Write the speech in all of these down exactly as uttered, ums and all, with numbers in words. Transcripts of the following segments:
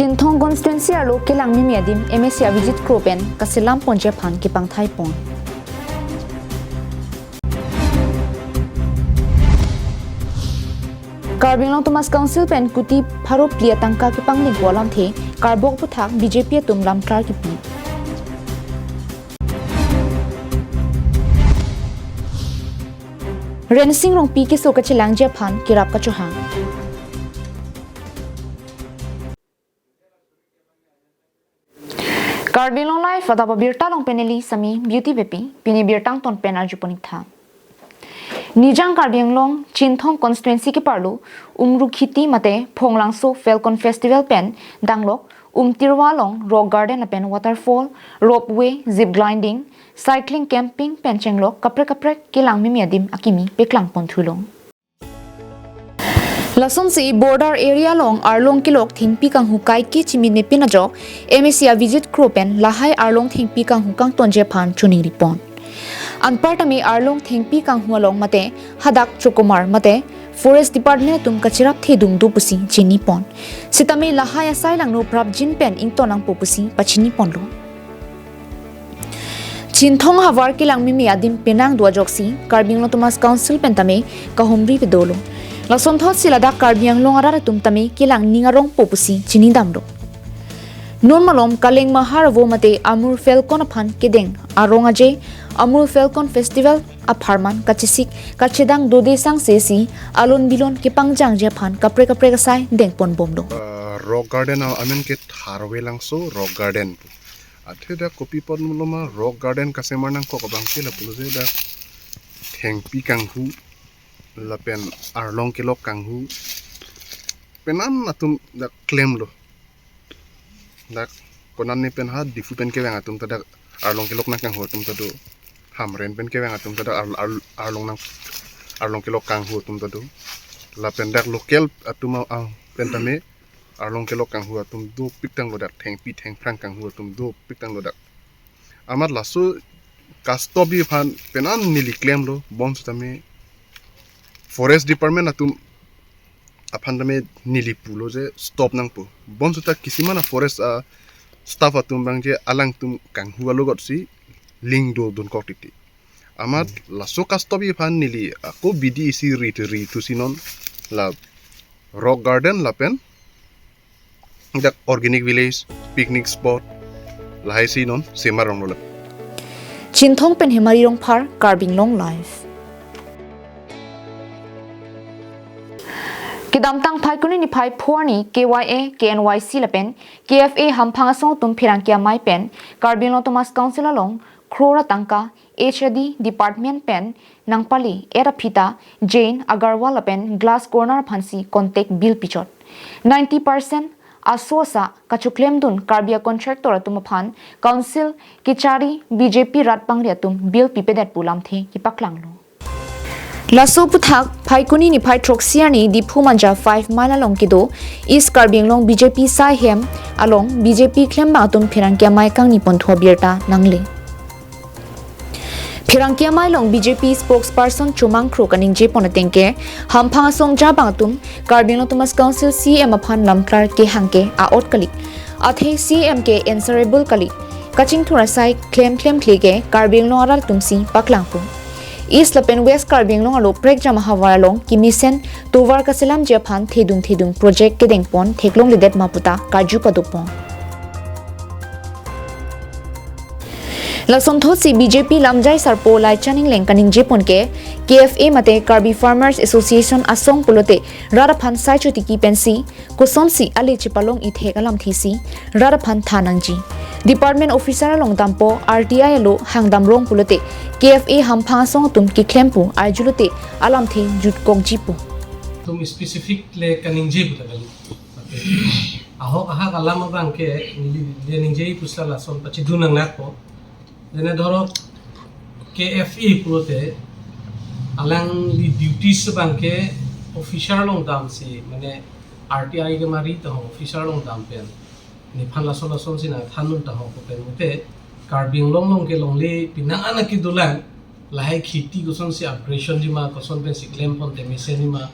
Chinthong constituency arlo kelang mimi adim M A C Abhijit Kro pen kaselam ponji aphan kepangthai pon. Karbi Anglong Autonomous Council pen kuti pharo phli atangka kepangling pu alamthe karbok aputhak B J P atum lamklar kipi. Rensing Rongpi keso kachelangji aphan kerap kachohang. Karbi Anglong Live adap abirta along pen neli Sami Beauty Beypi, pini birta angton pen arju pon-ik tha. Nijang Karbi Anglong Chinthong constituency keparlo Umrukhiti mate Phonglangso Falcon Festival pen danglok Umtirwa along Rock Garden lapen Waterfall, Ropeway, Zip Gliding, Cycling, Camping pen chenglok kaprek kaprek kelang mimi adim akimi peklang pon thulo. Lasonsi border area along arlong kelok thengpi kanghu kaike chimine pin ajok M A C Abhijit Kro pen lahai arlong thengpi kanghu kangtonji aphan choningri pon. Anpartame arlong thengpi kanghu along mate hadak chokomar mate Forest Department atum kacherap thedung do pusi chini pon. Sitame lahai asai langno prapjin pen ington nangpo pusi pachini ponlo. Chinthong havar kelang mimi adim penang do ajoksi Karbi Anglong Autonomous Council pen tame kahumri pedolo. Lasonthotsi ladak Karbi Anglong arat atum tame kelang ning arongpo pusi chinidamlo. Non malom Kaleng Mahar avo mate Amur Falcon aphan kedeng arong aje Amur Falcon Festival apharman kachesik kachedang dode sangse si alon bilon kepangjangji aphan kaprek kaprek asai dengpon bomlo. Uh, Rock Garden a-, amen ke Tharwelangso Rock Garden. Athe dak kopi pon maloma Rock Garden kasemar nangkok abang ke lapulo je dak thengpi kanghu lapen arlong kelok kanghu penan atum dak klemlo. Dak konane pen ha Diphu pen kevang atum ta dak arlong kelok nangkanghu atum ta do. Hamren pen kevang atum ta dak ar-, ar-, arlong nang arlong kelok kanghu atum ta do. Lapen dak local atum a, a, pen tame arlong kelok kanghu atum dopik tanglo dak, thengpi thengphrang kanghu atum dopik tanglo dak. Amat laso kastop aphan penan neli klemlo, bonsitame Forest Department atum aphan tame neli pulo je stop nangpo. Bonsita kisima na forest a staff atum abang je alangtum kanghu alogotsi ling do dunkok titi. Amat laso kastop aphan neli ako B D A C ri ri thusi non la Rock Garden lapen dak Organic Village, picnic spot, lahai si non semar rong lo. Chinthong pen Hemari Rongphar, Karbi Anglong Live. Kedamtang Phaikuni niphai pho arni K Y A, K N Y C lapen K F A hamphang asong atum pherangke amei pen Karbi Anglong Autonomous Council along crore atangka H A D department pen nangpale-et aphi ta Jain, Agarwal lapen Glass Corner aphansi contact bill pichot. Ninety percent aso asa kachoklemdun Karbi a-contractor atum aphan council kechari B J P rat pangri atum bill pipedet pu lamthe kepaklanglo. Laso aputhak Phaikuni niphai throksi arni Diphu Manja five mile along kedo East Karbi Anglong B J P saihem along B J P klembang atum pherangke amei kangni ponthu abirta nangle. Pherangke amei along B J P spokesperson Chomang Kro kaningje pon ateng ke, hamphang asong jabang atum Karbi Anglong Autonomous Council C E M aphan lamklar kehang ke a-ot kali. Athe C E M ke answerable kali. Kachingthur asai klem klemkle ke Karbi Anglong arat atumsi paklangpo. East lapen West Karbi Anglong arlo prekjam ahavar along kemesen tovar kaselamji aphan thedung thedung project kedengpon theklongledet ma puta karju padopon. Lasonthotsi B J P lamjai sarpo Laichan Engleng kaningje pon ke, K F A mate Karbi Farmers Association asong pulote rat aphan sai chotiki pensi kosonsi ale chepalong ithek alamthesi rat aphan tha nangji. Department officer along dampo, R T I alo hangdam rong pulote K F A hamphang asong atum keklem pu arjulote alamthe jutkokji pu. Tum specific le kaningje puta kali. Ahok ahak alam abang ke neli, neli ningje pusla lason pachidun nanglakpo. Jene dhorok K F A pulote alangli duties abang ke officer along damsi, mane R T I kemari tahong officer along dam pen. Nephan lason lasonsi nangthandun tahong pu pen mute Karbi Anglong along ke longle penang an akedolang lahai kheti kosonsi upgradation jima, koson pensi klem ponte mesen jima,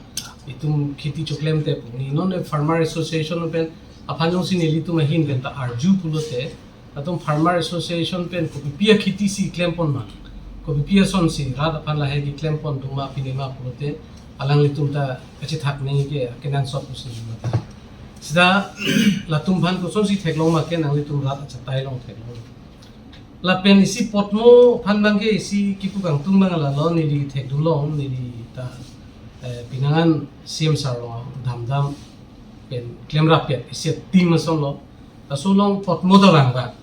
itum kheti choklemte pu. Ne non Farmer Association pen Aphan jongsi nelitum ahin pen ta arju pulote, latum Farmer Association pen kopipi akheti si klempon ma, kopipi asonsi rat aphan lahai keklempon duma pini ma pulote, alanglitum ta kachethak nangji ke kenangsot pusi ma ta. Sita latum aphan kosonsi theklong ma ke nanglitum rat achatai along theklong. Lapen isi Potmo aphan abangke isi kipu kangtung abang lalo neli thekdunlong, neli ta, eh, pinangan C M sir along damdam pen klemrappet isi team asonlo. Laso along Potmo ta vangvang.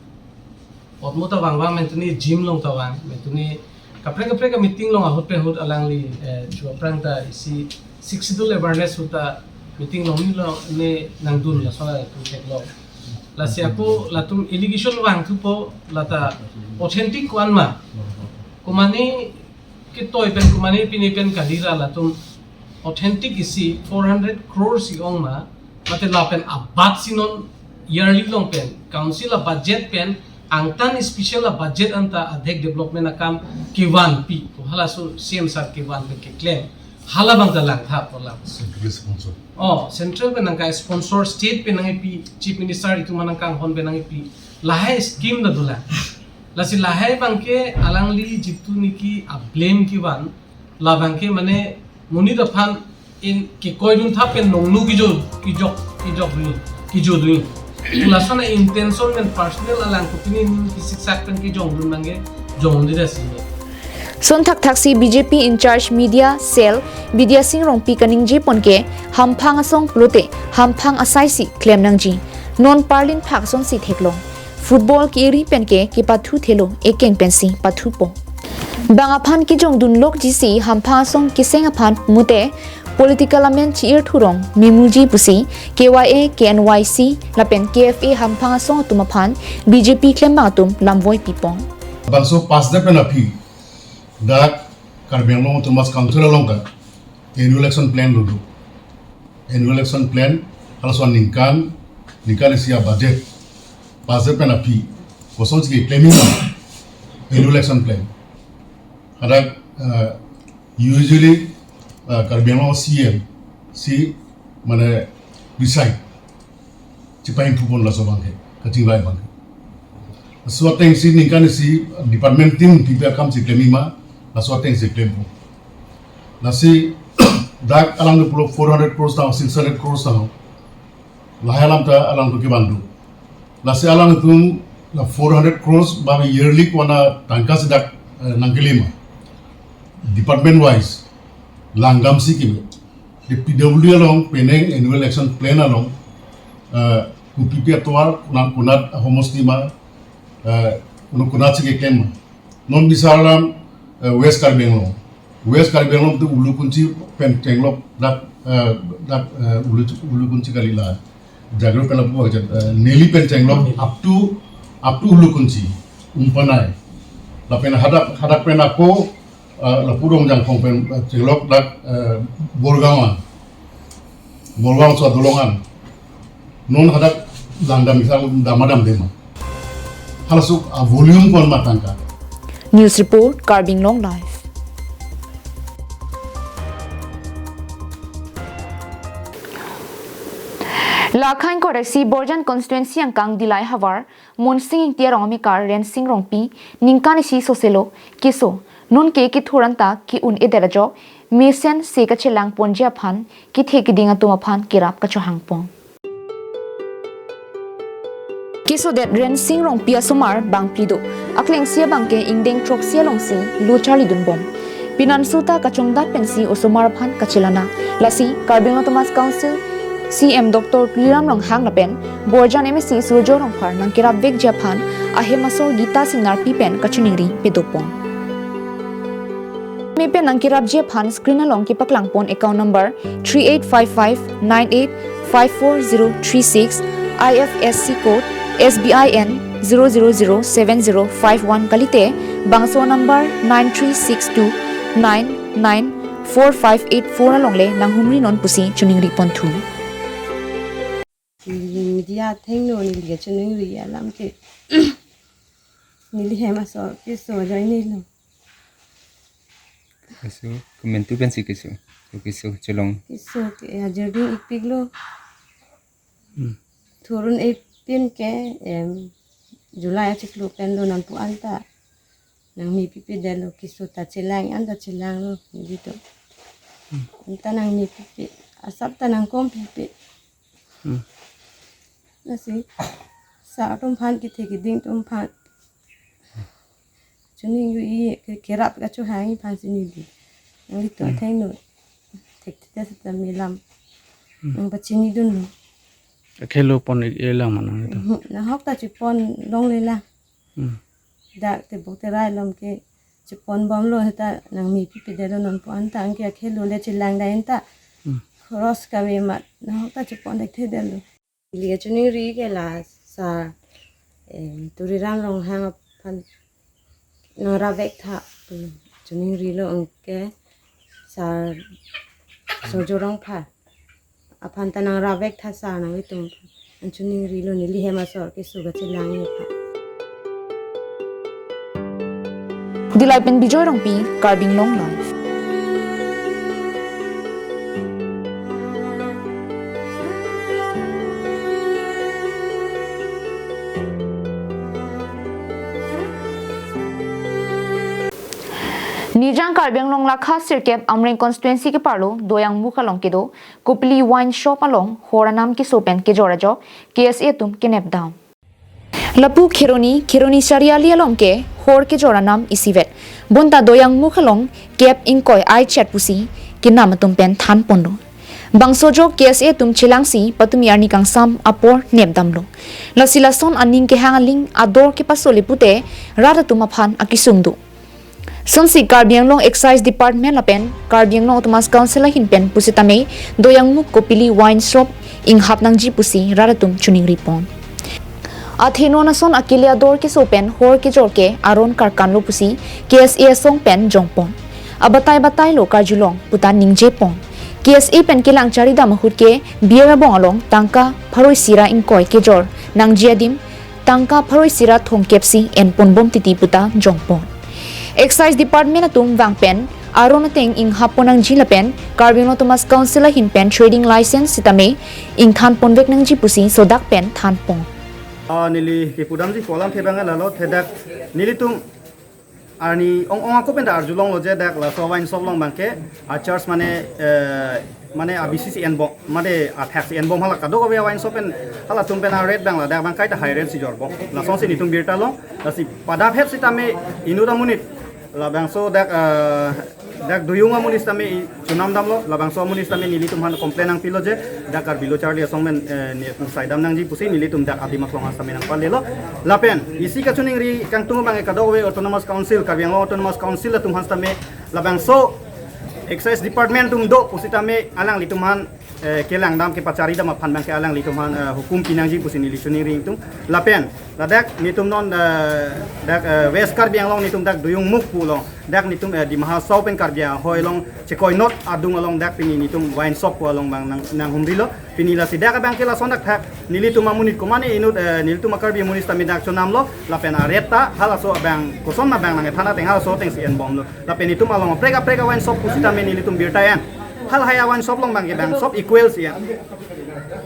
Potmo ta vangvang mentuni gym along ta vang, mentuni kaprek kaprek a-meeting along ahut pen ahut alangli, eh, chu aphrang ta isi Sixth Schedule awareness ahut ta meeting along ni lo ne nangdun, laso latum theklong. Lasi ako latum allegation vangthupo, lata authentic ko-an ma, komane ketoi pen, komane pine pen kali ra, latum authentic isi four hundred crore si ong ma, mate lapen abat si non yearly along pen council a-budget pen angtan special a-budget anta adhek development akam kevanpi, ko halaso C M sir kevan pen keklem. Hala abang ta langtha ko la. Central sponsor. Oh, central pen nangka-sponsor, state pen nangkepi, Chief Minister itum aphan nangkanghon pen nangkepi, lahai scheme ta dolang. Lasi lahai abangke alangli jitu niki a-blame kevan, la abangke mane monit aphan in kekoidun thap pen nongnu kejo, kejok, kejok dun, kejo dun. Lason a-intention pen personal alang kopine ning kesiksak pen kejongdun abangke jongdun dasi. Son thakthak si B J P in charge media cell Bidya Sing Rongpi kaningje pon ke hamphang asong pulote hamphang asai si klem nangji. Non parlin phak asonsi theklong. Football ke-eri pen ke kepathu thelo, ekeng pensi pathupo. Bang aphan kejongdunlokji si hamphang asong keseng aphan mute political amen chi-ir thurong memuji pusi K Y A, K N Y C lapen K F A hamphang asong atum aphan B J P klembang atum lamvoi pipon. Bangso pass det pen aphi dak Karbi Anglong Autonomous Council along ta annual action plan lo do. Annual action plan, halaso aningkan, ningkan isi a-budget, budget pen aphi kosonsi keklem ma annual action plan. Hadak, uh, usually, uh, Karbi Anglong C M si mane decide chipahingthupon laso abangke, kachingvai abangke. Laso atengsi ningkan isi department team pipi akam si klem ma, laso atengsi klempo. Lasi dak alangtum pulo four hundred crores tang, six hundred crores tang. Lahai alam ta alangtum kevan do. Lasi alangtum la four hundred crores ba yearly ko-an atangka si dak, eh, nangkele ma. Department wise langdamsi keme. Di P W D along penang annual action plan along, eh, kopipi atovar, konat, konat ahomosti ma, eh, konat, konatsi keklem ma. Non bisar alam, eh, West Karbi Anglong. West Karbi Anglong tu Ulukunchi pen chenglok dak, eh, dak, eh, Ulu, Ulukunchi kali la. Jagro pen lapu aja, eh, Neli pen chenglok up to, up to Ulukunchi, Umpanai. Lapen hadak, hadak pen ako, eh, lapu Dongjangphong pen, eh, chenglok dak, eh, Borgaon an. Borgaon so adolong an. Non hadak langdam isa dam ma damde ma. Halaso a-volume ko-an ma tangka. News report, Karbi Anglong Live. La khain koresi Borjan constituency angkang Dillai havar, Monsing Ingti arong amekar Rensing Rongpi, ningkan isi soselo, keso, nonke kethur anta ke-un-edet ajok, mesen se kachelang ponji aphan, kethe keding atum aphan kerap kachohangpon. Kesodet Rensing Rongpi asomar bangphli do. Aklengsi abangke ingdeng throksi alongsi lo charlidunbom. Pinanso ta kachongdat pensi osomar aphan kachelang. Lasi Karbi Anglong Autonomous Council C M Doctor Tuliram Ronghang lapen Borjan M A C Surjya Rongphar nangkerapvekji aphan ahem asor Gita Singnarpi pen kachiningri pedopon. Mesen pen nangkerapji aphan screen along kepaklangpon account number three eight five five nine eight five four zero three six, I F S C code S B I N zero zero zero seven zero five one kalite bangso number nine three six two nine nine four five eight four alongle nanghumrinon pusi chiningripon thu. Media athengno neli kachiningri alam ke. Neli hem asor keso ajoinelo. Keso, komantu pensi keso. Keso chelong. Keso ke ajir ding-ikpiklo. Hmm. thur un-e pin ke, em, July achiklo pen lo nonpu anta nangme pipe detlo, keso ta chelang, anta chelanglo, nelitum. Hmm. Anta nangme pipe, asap ta nangkom pipe. Hmm. Lasi, sar atum aphan, kethe keding atum aphan choningri, ke-, kerap kachohang aphan si neli. Nanglitum Hmm. athengno thekthe seta melam. Hmm. Nangpachinidunlo. Akhelo pon-ik-e lang ma nangtum? Mhm. Nahok ta chepon longle lang. Hmm. Dak tebok terai along ke chepon bomlo, seta nangme pipe detlo nonpu anta, anke akhelo le chelang dai anta. Hmm. Khoros kave amat, nahok ta chepon thekthe detlo. Neli kachoningri ke la sar, em, Tuliram Ronghang aphan nangrap-ik tha, em, choningrilo, anke sar Sojo Rongphar aphan ta nangrap-ik tha sar, nanglitum aphan choningrilo, neli hem asor keso kachelang aphan. Dillai pen Bijoy Rongpi, Karbi Anglong Live. Nijang Karbi Anglong lakha sirkep Amreng constituency keparlo Doyangmukh along kedo Kopili Wine Shop along hor anam keso pen kejor ajok K S A atum kenepdam. Lapu Kheroni, Kheroni Chariali along ke hor kejor anam isivet. Bonta Doyangmukh along kep ingkoi ai chet pusi kenam atum pen thanponlo. Bangso ajok K S A atum chelangsi patumi arni kangsam apor nepdamlo. Lasi lason aning kehang aling ador kepasole pute rat atum aphan akesung do. Sonsi Karbi Anglong Excise Department lapen Karbi Anglong Autonomous Council ahin pen pusitame Doyangmukh Kopili Wine Shop inghap nangji pusi rat atum choningripon. Athe non ason akele ador keso pen hor kejor ke aron karkanlo pusi K S A asong pen jongpon. Abatai batailo karjulong puta ningjepon. K S A pen kelang charidam ahut ke beer abong along tangka pharo isi ra ingkoi kejor nangji adim tangka pharo isi ra thomkep si enponbom titi puta jongpon. Excise Department atum vang pen aron ateng inghappon nangji lapen Karbi Anglong Autonomous Council ahin pen trading license sitame ingthanponvek nangji pusi sodak pen thanpon. Ah, neli kepudamji pu alamthe abang lalo, the dak nelitum arni ong ong ako pen ta arjulonglo je dak laso wine shop along abang ke a charge mane, eh, mane a B C si enbom, mane a tax enbom, hala kadokave wine shop pen halatum pen a rate abang ladak abang kaita high rate si jorbom. Lasonsi netum birta long, lasi padap het sitame inut amonit labangso dak, eh, dak Doyung amonit sitame i chonamdamlo, labangso amonit sitame nelitum aphan complain nangpilo je dak Karbi Lo Charli Asong pen, eh, ne saidam nangji pusi nelitum dak adim aklong aphan sitame nangpalelo. Lapen isi kachoningri kangtung abang ke kadokave Autonomous Council, Karbi Anglong Autonomous Council atum aphan sitame labangso Excise Department atum do pusitame alanglitum aphan, eh, kelangdam kepacharidam aphan abang ke alanglitum aphan, eh, hukum pinangji pusi neli choningri ingtung. Lapen ladak netum non, eh, dak, eh, West Karbi Anglong netum dak Doyungmukh pu along dak netum, eh, Dima Hasao pen Karbi ahoi along chekoinot adung along dak pini netum wine shop pu along abang nang, nanghumrilo. Pini lasi dak abang ke lason dak thak nelitum amonit komane inut, eh, nelitum a Karbi amonit sitame dak chonamlo lapen a rate ta halaso abang koson abang nangkethan ateng halaso atengsi enbomlo. Lapen netum along aprek aprek a wine shop pusitame nelitum birta en. Halahai a wine shop along abang ke abang shop equal si en.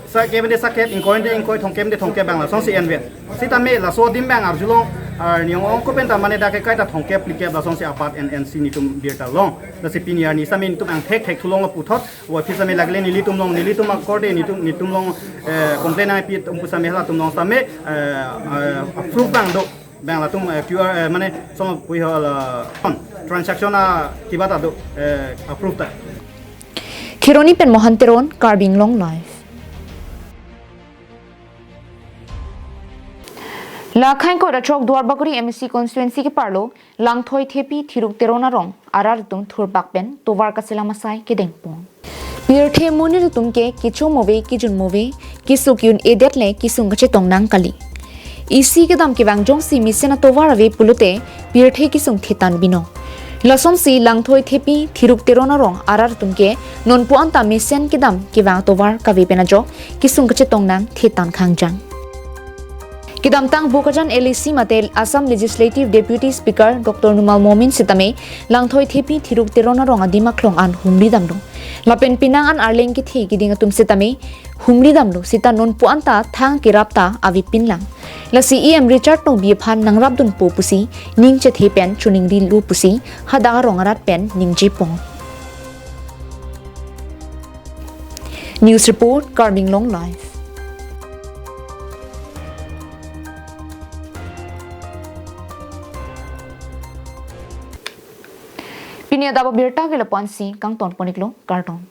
Sakep de sakep, ingkoi de ingkoi, thomkep de thomkep abang lasonsi envet. Sitame laso adim abang arjulong, arni ong ong ako pen ta mane dak ke kaita thomkep phlikep lasonsi apat en ensi netum birta long. Lasi pini arni sitame netum angthek thek thulonglo puthot, wa phi sitame lagle nelitum along, nelitum akorde netum, netum along, eh, complain nangpi atum pu sitame halatum along sitame, eh, eh, approve abang do. Abang latum, eh, Q R, eh, mane, song pui hal, eh, transaction a kiba ta do, eh, approve ta. Kheroni pen Mohan Teron, Karbi Anglong Live. La khainkot achok Duarbagori M A C constituency keparlo Langthoi Thepi Thiruk Teron arong arat atum thurpak pen tovar kaselam asai kedengpon. Pirthe monit atum ke kecho move, kejun move, kesuk un-edet le kesung kachetong nang kali. Isi kedam kevang jongsi mesen atovar ave pulote pirthe kesung thetan binong. Lasonsi Langthoi Thepi Thiruk Teron arong arat atum ke nonpu anta mesen kedam kevang atovar kave pen ajok kesung kachetong nang thetan khangjang. Kedamtang Bokajan L A C mate Assam Legislative Deputy Speaker Doctor Numal Momin sitame Langthoi Thepi Thiruk Teron arong adim aklong an humri damlo. Lapen penang an arleng kethe keding atum sitame humri damlo, sita nonpu anta thang kerap ta avepin lang. Lasi E M Richard Tokbi aphan nangrapdunpo pusi ning chethe pen choningrilo pusi hadak arong arat pen ningjepon. News report, Karbi Anglong Live. Pini adap abirta ke lapu-ansi kangtonpon-iklo, kardom.